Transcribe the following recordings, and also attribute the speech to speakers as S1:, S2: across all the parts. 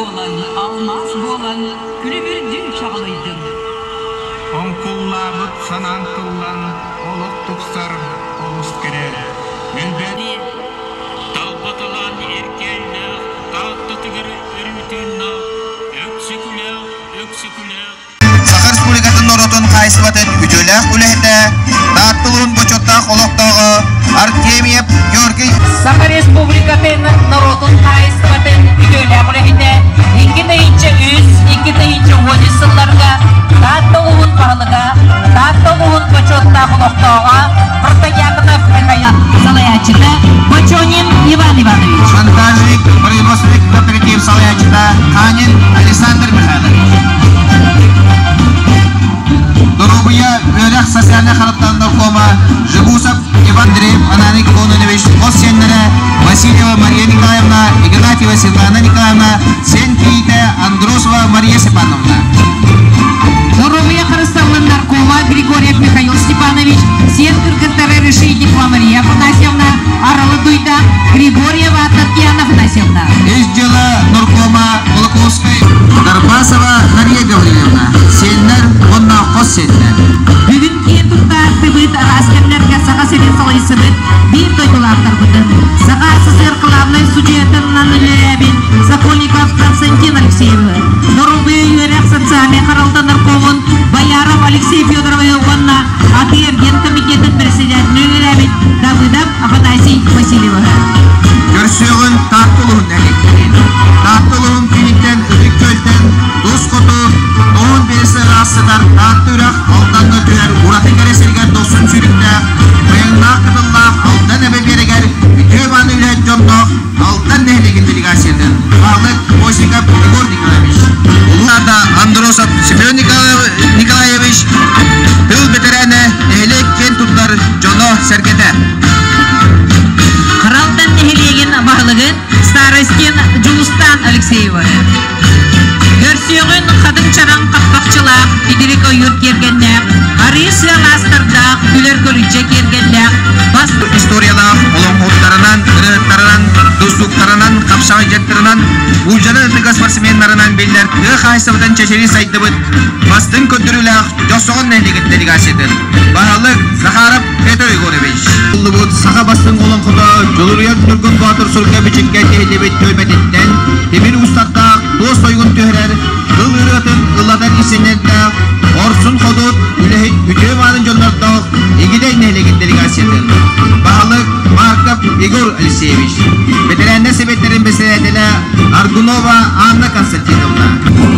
S1: буолан, алмаас буолан, күлүмүрдүү чаҕылыйдыҥ.
S2: Оҥкуллаабыт санаан тыллан, олох тупсар, олус кэрэ. Өлбөт
S3: Талбаталаан эркээннээх, Тааттатыгар өрүү тыыннаах, Өксөкүлээх, Өксөкүлээх
S4: Саха Республикатын норуотун хаһаайыстыбатын үтүөлээх үлэһитэ, Таатта улууһун бочуоттаах олохтооҕо Артемьев Георгий
S5: Саха Республикатын норуотун хаһаайыстыбатын үтүөлээх үлэһитэ 2 3, 2 10 сылларга Таатта улууһун баһылыга, Таатта улууһун бочуоттаах олохтооҕо Протодьяконов Михаил салайааччыта Бочонин Иван Иванович.
S4: Монтажник, производственный кооператив салайааччыта Ханин Александр Михайлович. Доруобуйа үөрэх социальнай хараттан наркома Жегусов Иван Андреев Ананий Кононович хос сиэннэрэ Васильева Мария Николаевна, Игнатьева Светлана Николаевна, сиэн кийиитэ Андросова Мария Степановна.
S5: Доруобуйа харыстабылын наркома Григорьев Михаил Степанович, сиэн кыргыттара Решетникова Мария Афанасьевна, Аралы Дуйда, Григорьева Татьяна Афанасьевна.
S4: Ис дьыала наркома Кулаковскай Дарбасова Мария Гаврильевна, сиэннэр уонна хос сиэннэр.
S5: Бүгүн киэн туттаахтыбыт араас кэмнэргэ Саха сирин салайсыбыт биир дойдулаахтарбытын Саха СССР главнай судьуйатынан үлэлээбит Сокольников Константин Алексеевы, доруобуйа үөрэх социальнай харалта наркомун Бояров Алексей Федоровы уонна атыы-эргиэн комитетын председателинэн үлэлээбит Давыдов Афанасий Васильевы.
S4: Көрсүөҕүн Таатта улууһун нэһилиэктэрин. Таатта улууһун кииниттэн Ытык Күөлтэн тус хоту тоһун биэсэ ыраас сытар Таатта үрэх Алдаҥҥа түһэр ураты кэрэ сиригэр дохсун сүүрүктээх, быйаҥнаах кытыллаах Алдан эбэ биэрэгэр үтүө мааны үлэһит дьонноох Алдан нэһилиэгин делегациятын баһылык Осиков Егор Николаевич, Улаата Андросов Семен Николаевич, тыл бэтэрээнэ, нэһилиэк киэн туттар дьоно-сэргэтэ.
S5: Харалдан нэһилиэгин баһылыгын Старостин Дьулустаан Алексеевы. Көрсүөҕүн хатыҥ чараҥ хаппахчылаах, титирик ойуур киэргэннээх, арыы сыалаастардаах, күлэр көлүччэ киэргэллээх, бас
S4: Историялаах олоҥхоттарынан, ырыаттарынан, тустууктарынан, хапсаҕайдьыттарынан, уулдьаны ытыга спортсменнарынан биллэр тыа хаһаайыстыбатын чэчирии сайдыбыт бастыҥ көрдөрүүлээх Дьохсоҕон нэһилиэгин делегациятын баһылык Захаров Петр Егорович. Ыллыбыт саха бастыҥ олоҥхото Дьулуруйар Ньургун Боотур сурукка бичиккэ тиһиллибит түөлбэтиттэн тимир уустардаах туос тойгун түһэрэр тыл ырыатын ыллатар исиннэрдээх Орсун Ходут үлэһит үтүө мааны дьоннордоох Игидэй нэһилиэгин делегациятын баһылык Марков Егор Алексеевич, бэтэрээннэр сэбиэттэрин бэсэрээтэлэ Аргунова Анна Константиновна.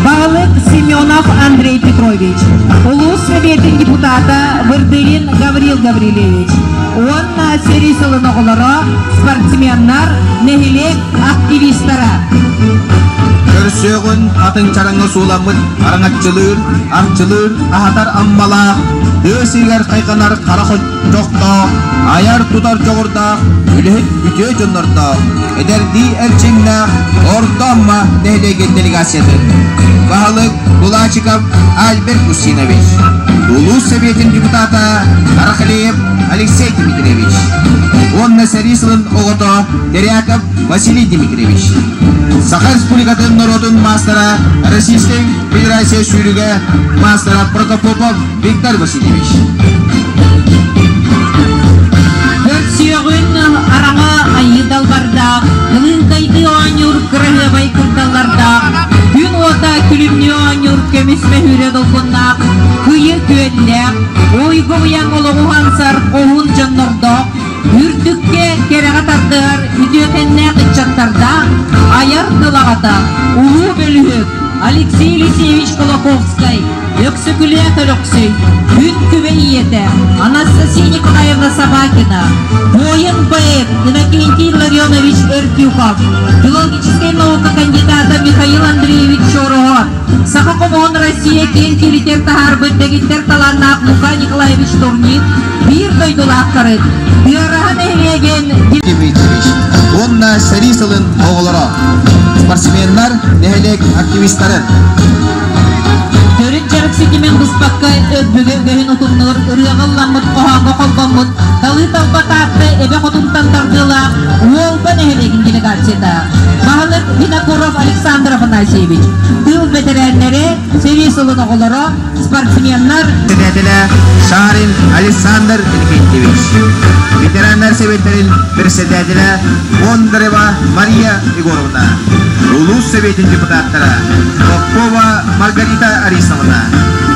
S5: Баһылык Семенов Андрей Петрович, улуус сэбиэтин депутата Вырдылин Гаврил Гаврильевич уонна сэрии сылын оҕолоро, спортсменнар, нэһилиэк активистара.
S4: Көрсүөҕүн атын чараҥҥа сууламмыт араҥаччылыыр, арчылыыр, аһатар аммалаах, тыа сиригэр хайҕанар хара дьохтоох, айар-тутар дьоҕурдаах, үлэһит үтүө дьоннордоох, эдэрдии эрчимнээх Орто Амма нэһилиэгин делегациятын баһылык Булачиков Альберт Устинович, улуус сэбиэтин депутата Арахлеев Алексей Дмитриевич уонна сэрии сылын оҕото Теряков Василий Дмитриевич. Саха Республикатын норуотун маастара Российскай Федерация сүүрүгэ маастара Протопопов Виктор Васильевич.
S5: Көрсүөҕүн араҥа айыы далбардаах, кылыыҥкайдыы оонньуур кыраһыабай кырдаллардаах, күн уота күлүмнүү оонньуур көмүс мөһүүрэ долгуннаах, кыйы күөллээх, уйгу-быйаҥ олоҕу уһансар хоһуун дьоннордоох, үрдүккэ кэрэҕэ тардыһар үтүөкэннээх ыччаттардаах айар тыл аҕата, улуу бөлүһүөк Алексей Елисеевич Кулаковскай Өксөкүлээх Өлөксөй, күн күбэй ийэтэ Анастасия Николаевна Собакина, воин-поэт Иннокентий Ларионович Эртюхов, филологическай наука кандидата Михаил Андреевич Чороһо, Саха хомоһун Россия киэҥ кииритэр таһаарбыт дэгиттэр талааннаах Лука Николаевич Турнин биир дойдулаахтарын Тыараһа нэһилиэгин
S4: Дмитриевич уонна сэрии сылын оҕолоро, спортсменнар, нэһилиэк активистарын.
S5: Төрүт дьарык ситимин быспакка өбүгэ үгэһин утумнуур ырыаҕа ылламмыт хоһооҥҥо холбоммут талыы талба Таатта эбэ хотунтан тардыылаах Уолба нэһилиэгин делегацията. Баһылык Винокуров Александр Афанасьевич, тыыл бэтэрээннэрэ, сэрии сылын оҕолоро, спортсменнар.
S4: Председателэ Шарин Александр Иннокентьевич, ветераннар Сэбиэттэрин председателэ Бондарева Мария Егоровна, улуус Сэбиэтин депутаттара Попова Маргарита Арисовна,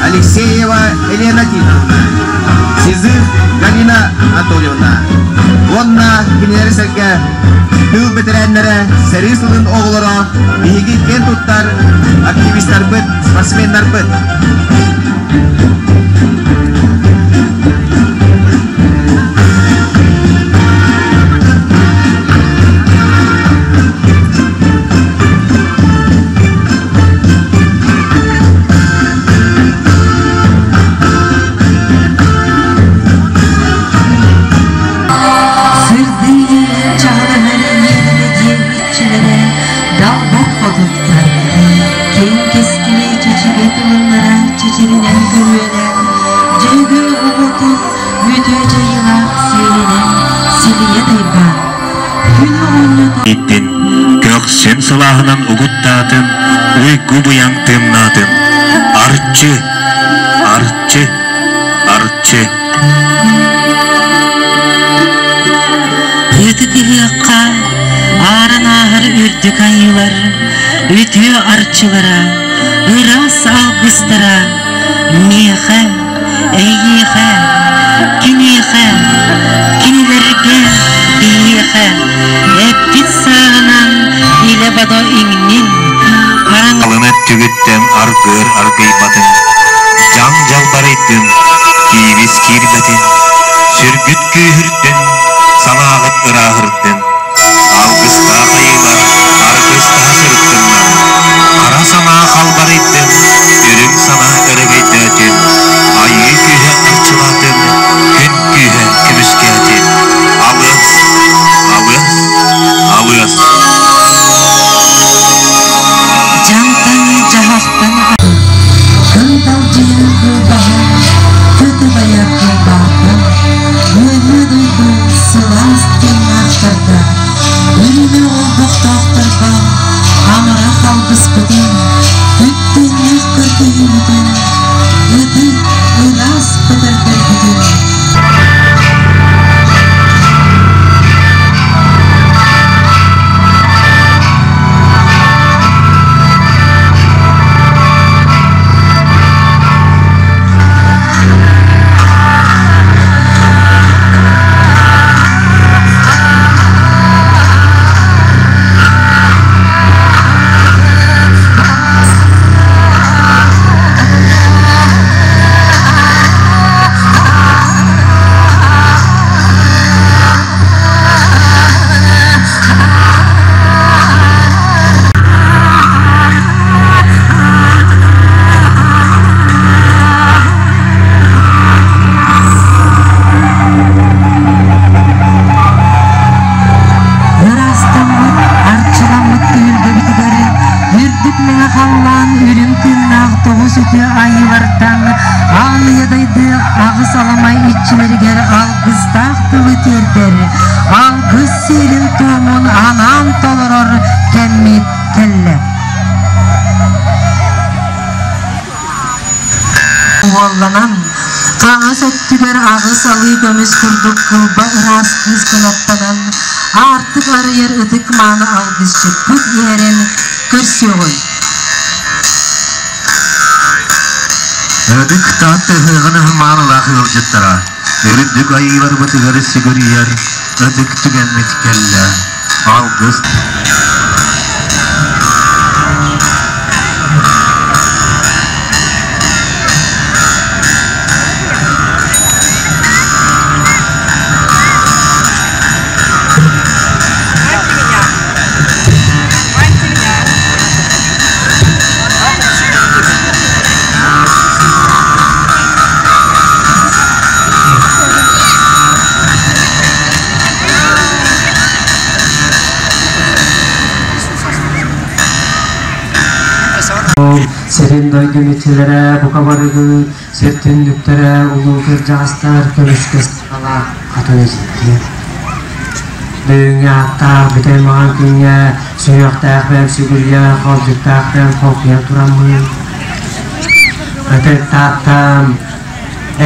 S4: Алексеева Елена Титовна, Сизых Галина Анатольевна уонна кинилэри сэргэ тыыл бэтэрээннэрэ, сэрии сылын оҕолоро, биһиги киэн туттар активистарбыт, спортсменнарбыт.
S6: Сырдыы чаҕылыһар иэннэ диэн иччилэрэ далбар хотуттар, киэҥ кэскили чэчигэ тылыннара чэчиринэн көрүөлээн, дьөһөгө оҕотун үтүө дьайыылаах сиэлинэн силийэ тайбаан, күн оҕонньото
S3: Иттин, көхсүн сылааһынан угуттаатын, уйгу быйаҥ тыыннаатын. Арчы, арчы, арчы.
S6: Ытык ыһыахха ааран ааһар үрдүк айыылар, үтүө арчылара, ыраас алгыстара миэхэ, эйиэхэ, киниэхэ, кинилэргэ, биһиэхэ эппит сааһынан илэ-бодо иҥнин, хараҥа
S3: Алын өттүгүттэн аргыар аргыйбатын, дьаҥ дьалбарыйдын, киибис киирбэтин, сүргүт күүһүрдүн, санааҕыт ырааһырдын, алгыстаах айыылар аргыстаһа сырыттыннар, хара санаа халбарыйдын, үрүҥ санаа өрөгөйдөөтүн, айыы күүһэ арчылаатын, күн күүһэ көмүскээтин. Алыас, алыас, алыас.
S6: Дьантан дьаһахтан Кынталдьыйа кылбаһа, кытыбайа кылбаата, Үөһэ дойду сылаас тыыннаахтарга, Үрүмэ олбохтоохторго амарах алгыспытын, Күттүннэх көрдөһүүбүтүн, Ытык ыраас көтөрдөрбүтүн Ыраастаммыт, арчыламмыт түһүлгэбитигэр үрдүк мэҥэ халлаан үрүҥ тыыннаах тоҕус үтүө айыылартан аан ийэ дайды аҕыс аламай иччилэригэр алгыстаах тылы тиэрдэр, алгыс сиэрин-туомун анаан толорор кэммит кэллэ. Уолланан, хаҥас өттүгэр аҕыс алыы көмүс курдук кылба ыраас кыыс кынаттанан, аартык арыйар ытык мааны алгысчыппыт иһэрин көрсүөҕүҥ.
S3: Ытык Таатта ыһыаҕын маанылаах ыалдьыттара, үрдүк айыыларбытыгар сүгүрүйэр ытык түгэммит кэллэ. Алгыс
S7: Сирин дойду иччилэрэ бука барыгы сир түннүктэрэ улуу кырдьаҕастар көмүскэ саҕалаах хатан эдьиийдиир. Бүгүҥҥү ааттаах бүтэй маҕан күҥҥэ сүһүөхтээх бэйэм сүгүрүйэн, холдьуктаах бэйэм холкуйан тураммын, ытык тааттам,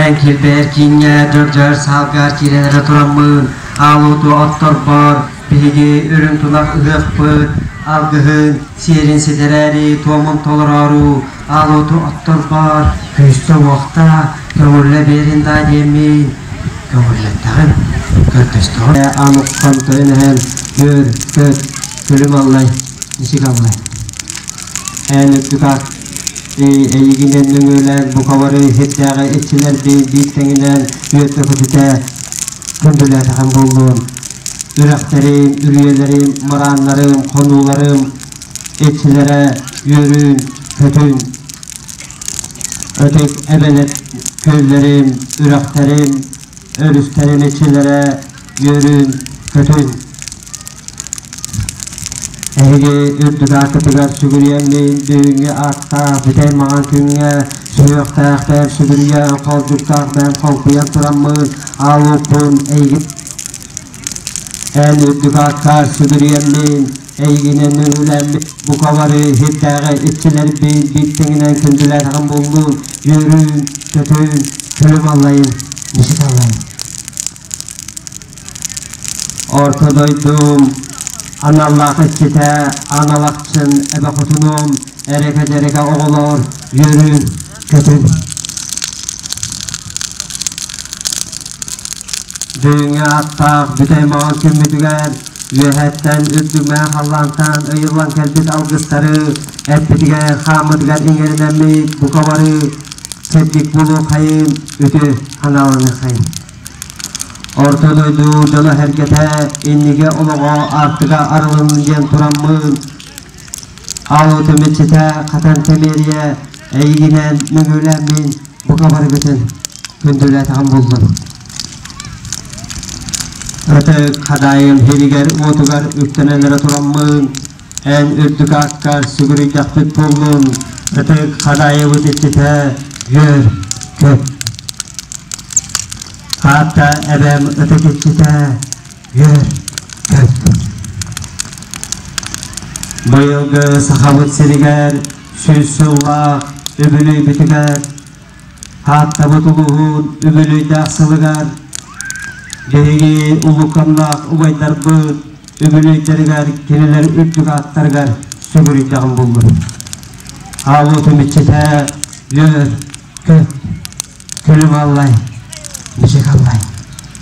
S7: эн килбэйэр кииҥҥэ дьөгдьөр саалгар киирэн эрэ тураммын, аал уоту отторбор, биһиги үрүҥ тунах ыһыахпыт алгыһын сиэрин ситэрээри туомун толороору аал уоту отторбор күүстэ-уохта көҥүллэ биэрин даа диэммин көҥүллэттэҕим, көрдөстөҕүм. Аан тойон эһэм үөр, көт, күлүм аллай, ничик аллай. Эн үрдүк аат эйигинэн нөҥүөлээн бука бары сирдээҕи иччилэрбин биир тэҥинэн үөттэ көтүтэ күндүлээтэҕим буоллун. Үрэхтэрим, үрүйэлэрим, мырааннарым, хонууларым иччилэрэ үөрүүн, көтүн. Ытык эбэлэр күөллэрим, үрэхтэрим, өрүстэрим иччилэрэ үөрүүн, көтүн. Эһиги үрдүк ааккытыгар сүгүрүйэммин бүгүҥҥү ааттаах бүтэй маҥан күҥҥэ сүһүөхтээх бэйэм сүгүрүйэн, холдьуктаах бэйэм холкуйан тураммын аал уоппун эйигин Эн үрдүк ааккар сүгүрүйэммин, эйигинэн нөҥүлэммин, бука бары сирдээҕи иччилэрбин биир тэҥинэн күндүлээтэҕим буоллун, үөрүүн, көтүүн, күлүм аллайын, мичик аллайын. Орто дойдум аналлаах иччитэ, аналахчын эбэ хотунум, эрэкэ-дьэрэкэ оҕолор, үөрүүн, көтүн. Дьиҥэ аттаах бүтэй маҕан күммүтүгэр үөһэттэн үрдүмээх халлаантан ыйыллан кэлбит алгыстары эппитигэр хааммытыгар иҥэринэммит бука бары чэбдик буолуоххайын, үтүө ханааланыаххайын. Орто дойду дьоно-сэргэтэ иннигэ олоҕо аартыга арылыннын диэн тураммын, Аал түмүччүтэ хатан тэмиэрийэ эйигинэн мөҥүөлээммин бука барыгытын күндүлээтэҕим буллун. Ытык хадаайым иһигэр-уотугар үктэнэн эрэ тураммын, эн үрдүк ааккар сүгүрүйдэхпит буоллун, ытык хадаайыбыт иччитэ үөр, көт. Хаатта эбэм ытык иччитэ үөр, көт. Быйылгы Сахабыт сиригэр 100 сыллаах үбүлүөйбүтүгэр Тааттабыт улууһун үбүлүөйдээх сылыгар биһиги улууканнаах убайдарбыт үбүлүөйдэригэр кинилэр үрдүк ааттарыгар сүгүрүйдэҕим буоллун. Аал уотум иччитэ үөр, көт, күлүм аллай, бичик аллай.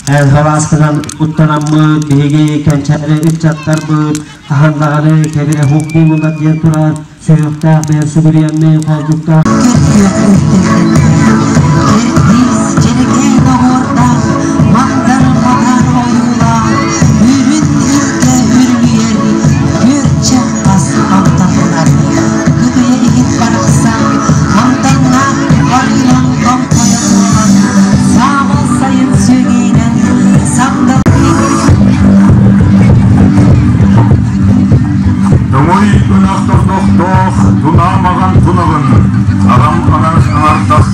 S7: Эн халааскынан уттанаммыт биһиги кэнчээри ыччаттарбыт хаһан даҕаны кэбирэ хук буолунар диэн туран сүһүөхтээх бэйэм сүгүрүйэммин холдуктаах
S5: Күөх үктэллэр, кэрдиис дьэрэкээн оһуордаах, мандар матаар ойуулаах, үрүн илгэ үрүлүйэр, күөрчэх хас амтаннар. Кытыйа иһит барахсан, амтаннаах арыынан тоҥхойо туолан, саамал сайын сүөгэйинэн сандал
S8: Тоҥуй ынах тордохтоох, тунаа маҕан тунаҕын, аҕам аҥардас.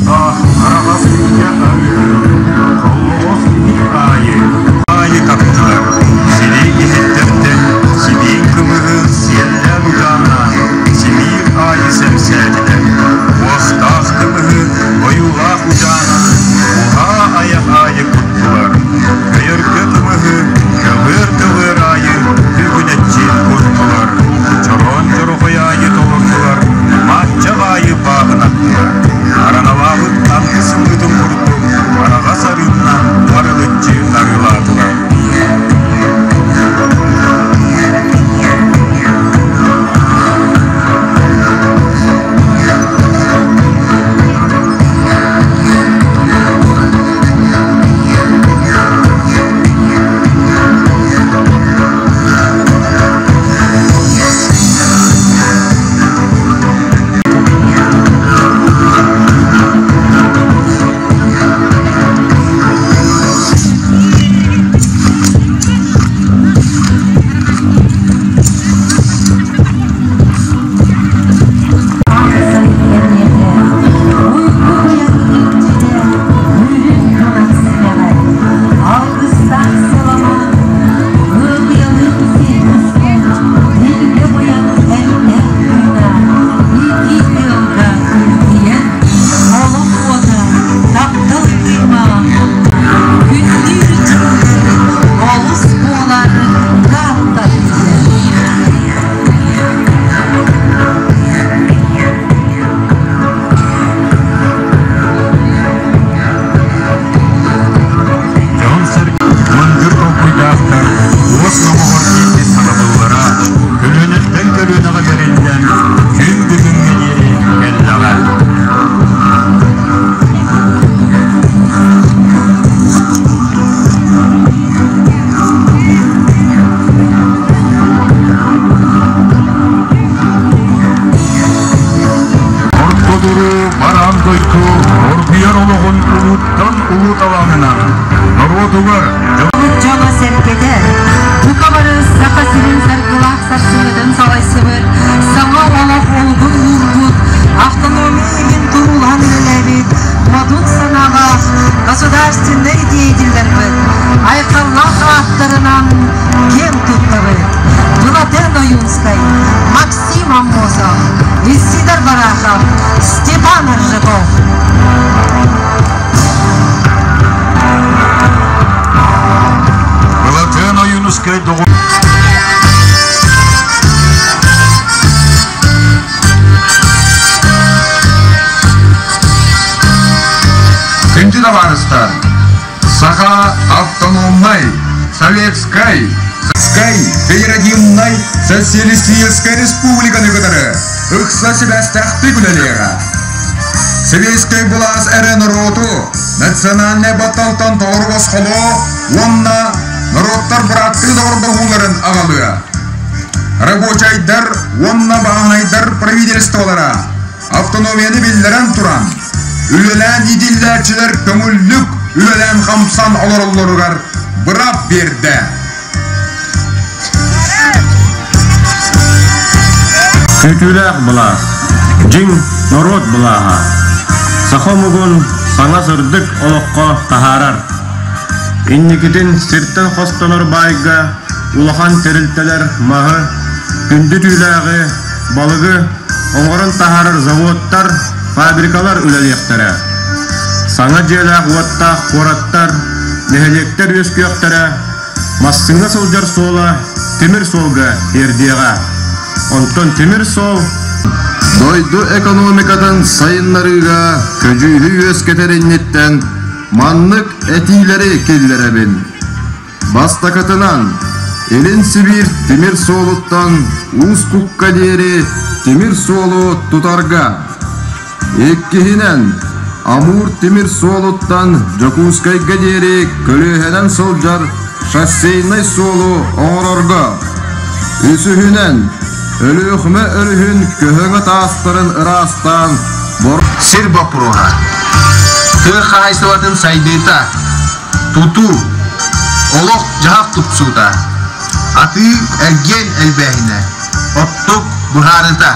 S6: Ойунскай, Максим Аммосов, Исидор Барахов, Степан Аржаков.
S8: Былатыан Ойуунускай доҕор
S2: Күндү табаарыстар, Саха автономнай, советскай, Скай Федеративнай Социалистическай Республиканы кытары ыкса сибээстээхтик үлэлиэҕэ. Сэбиэскэй былаас эрэ норуоту национальнай батталтан толору босхолоо уонна норуоттар бырааттыы доҕордоһууларын аҕалыа. Рабочайдар уонна бааһынайдар правительстволара автономияны биллэрэн туран, үлэлээн иитиллээччилэр көҥүллүк үлэлээн-хамсан олороллоругар быраап биэрдэ.
S9: Күүтүүлээх былаас, дьиҥ норуот былааһа, саха омугун саҥа сырдык олоххо таһаарар. Инникитин сиртэн хостонор баайга улахан тэрилтэлэр маһы, күндү түүлээҕи, балыгы оҥорон таһаарар заводтар, фабрикалар үлэлиэхтэрэ. Саҥа дьиэлээх-уоттаах куораттар, нэһилиэктэр үөскүөхтэрэ, массыына сылдьар суола тимир суолга тиэрдиэҕэ. Онтон тимир суол
S10: Дойду экономикатын сайыннарыыга көдьүүһү үөскэтэр инниттэн маннык этиилэри киллэрэбин. Бастакытынан, Илин Сибиир тимир суолуттан Уус Кукка диэри тимир суолу тутарга. Иккиһинэн, Амур тимир суолуттан Дьокуускайга диэри көлүөһэнэн сылдьар шоссейнай суолу оҥорорго. Үсүһүнэн, Өлүөхүмэ өрүһүн көһөҥө таастарын ыраастаан
S4: Сир боппуруоһа. Тыа хаһаайыстыбатын сайдыыта. Тутуу, олох-дьаһах тупсуута, атыы-эргиэн элбээһинэ, оттук быһаарыыта.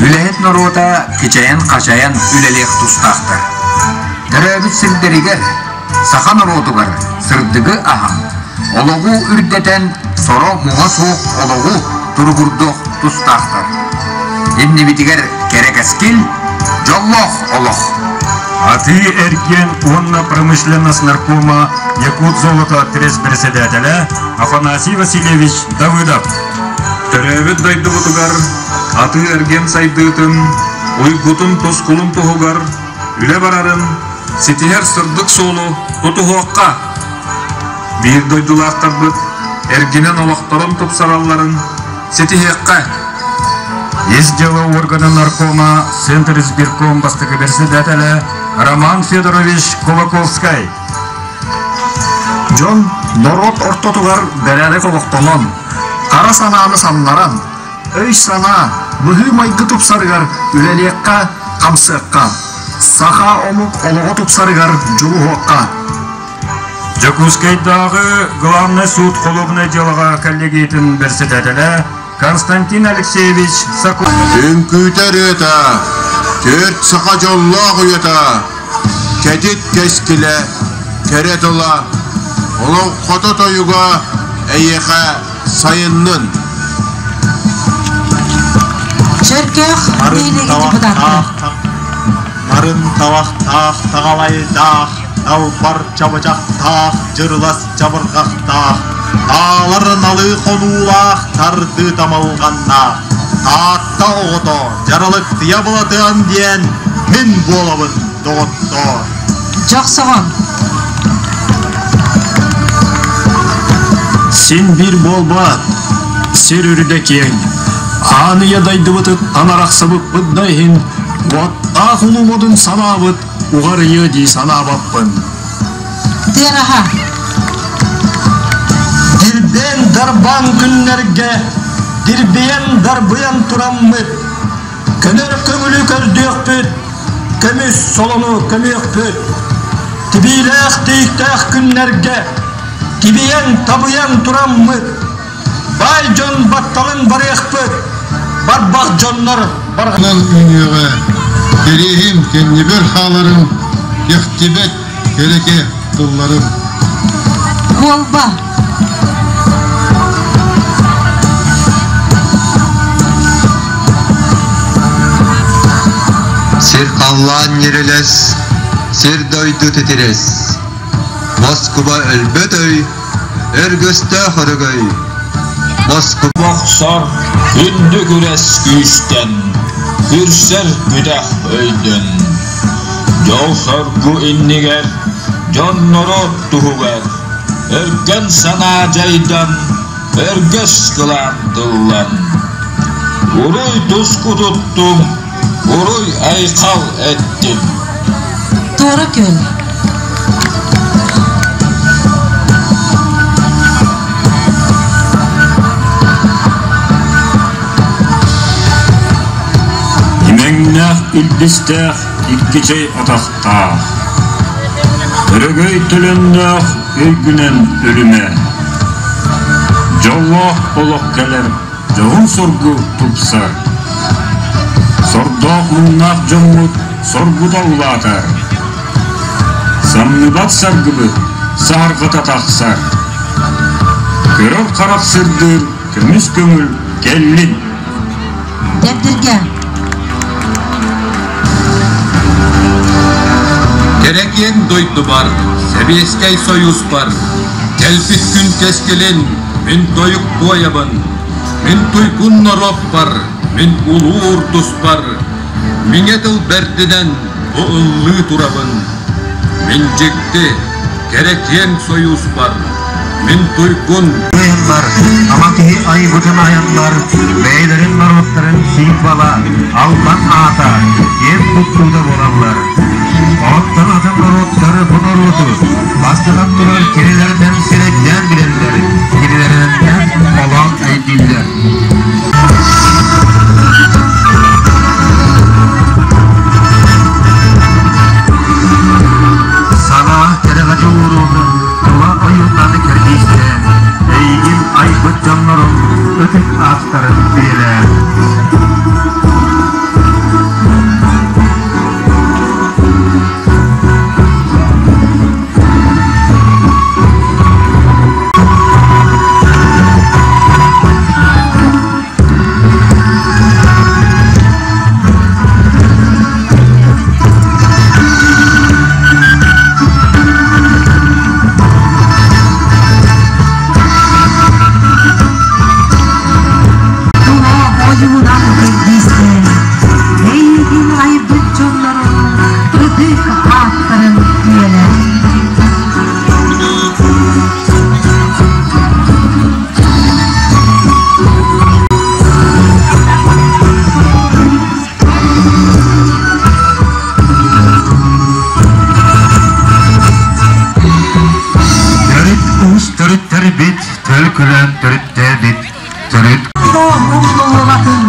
S11: Үлэһит норуота кичэйэн-хачайан үлэлиэх тустаахтар. Төрөөбүт сирдэригэр, саха норуотугар сырдыгы аһан, олоҕу үрдэтэн, соро-муҥа суох олоҕу туругурдуох тустаахтар. Иннибитигэр кэрэ кэскил, дьоллоох олох.
S8: Атыы-эргиэн уонна промышленность наркома Якутзолото пресс-председателэ Афанасий Васильевич Давыдов.
S2: Төрөөбүт дойдубутугар атыы-эргиэн сайдыытын, уйгутун-тускулун туһугар үлэ барарын ситиһэр сырдык суолу тутуһуохха! Биир дойдулаахтарбыт эргинэн олохторун тупсаралларын ситиһиэххэ!
S8: Ис дьыала органын наркома Центр избирком бастакы председателэ Роман Федорович Кулаковскай.
S12: Дьон норуот ортотугар бэрээдэк олохтонон, хара санааны самнаран, өй-санаа, быһыы-майгы тупсарыгар үлэлиэххэ, хамсыахха, саха омук олоҕо тупсарыгар дьулуһуохха.
S8: Дьокуускайдааҕы главный суд холуобунай дьыалаҕа коллегиятын бэрэссэдээтэлэ Константин Алексеевич Саков.
S10: Үҥкүүтэ ырыата, түөрт саха дьоллоох уйата, кэтит кэскилэ, кэрэ тыла, олоҥхото тойуга эйиэхэ сайыннын.
S6: Чөркөөх нэһилиэгин депутаттара.
S13: Нарын табахтаах таҕалайдаах, далбар чабычахтаах, дьырылас чабырҕахтаах, таалар налыы хонуулаах, тардыы тамылҕаннаах, Таатта оҕото дьаралыктыйа былатыан диэн мин буолабын, доҕоттоор.
S6: Дьохсоҕон.
S12: Син биир буолбаат, сир үрдэ киэҥ. Аан ийэ дайдыбытыттан арахсыбыппыт да иһин, уоттаах улуу модун санаабыт уҕарыйыа дии санаабаппын.
S6: Тыараһа.
S12: Дирбиэн дарбаан күннэргэ, дирбиэн дарбыйан тураммыт, көнөр көҥүлү көрдүөхпүт, көмүс солону көмүөхпүт. Тибиилээх тииктээх күннэргэ, тибийэн табыйан тураммыт, баай дьон батталын барыахпыт, барбах дьоннор
S10: барҕанан үүнүөҕэ, кэриэһим кэннибэр хааларым, кэхтибэт кэрэкэ тылларым.
S6: Уолба.
S14: Сир халлаан ньирилэс, сир дойду титирэс. Москуба өлбөт өй, өргөстөөх өрөгөй. Москуба
S15: Бохсор күндү күрэс күүстэн, күрсэр күдэх өйдөн. Дьол-соргу иннигэр, дьон-норуот туһугар, өркөн санаа дьайдан, өргөс кылаан тыллан. Уруй туску туттум, уруй айхал эттим.
S6: Туора күөл.
S8: Имэҥнээх илбистээх икки чэй атахтаах, Өрөгөй төлөннөөх өйгүнэн өлүмэ. Дьоллоох олох кэлэр, дьоһун-соргу тупсар. Сордоох-муҥнаах дьоммут соргута улаатар. Самныбат саргыбыт саһарҕата тахсар. Көрөр харах сырдыыр көмүс көҥүл кэллин.
S6: Дэбдиргэ.
S16: Кэрэкиэн дойдубар, Сэбиэскэй Сойууспар, кэлбит күн кэскилин мин тойук туойабын, мин туйгун норуоппар, мин улуу урдуспар, миҥэ тыл бэрдинэн бу ыллыы турабын. Мин дьикти, кэрэкиэн Сойууспар, мин туйгун
S3: Айаннар, ама киһи айбытын айаннар, бэйэлэрин норуоттарын символа, албан аата, киэн туттуута буолаллар. Оттон атын норуоттары бу норуоту бастатан турар кинилэринэн сирэйдээн билэллэр, кинилэринэн холоон өйдүүллэр. Санаа кэрэҕэ дьулуурун тула ойууннаны кэрдиистээн, эйигин айбыт дьоннорун ытык ааттарын биэрээр.
S6: Тула ойуунан кэрдиистээн, эйигин айбыт дьоннорун ытык ааттарын үйэлэр.
S3: Төрүт уус төрүттэрбит, төлкөлөөн төрүттээбит, төрүт
S6: Умнуллубатын.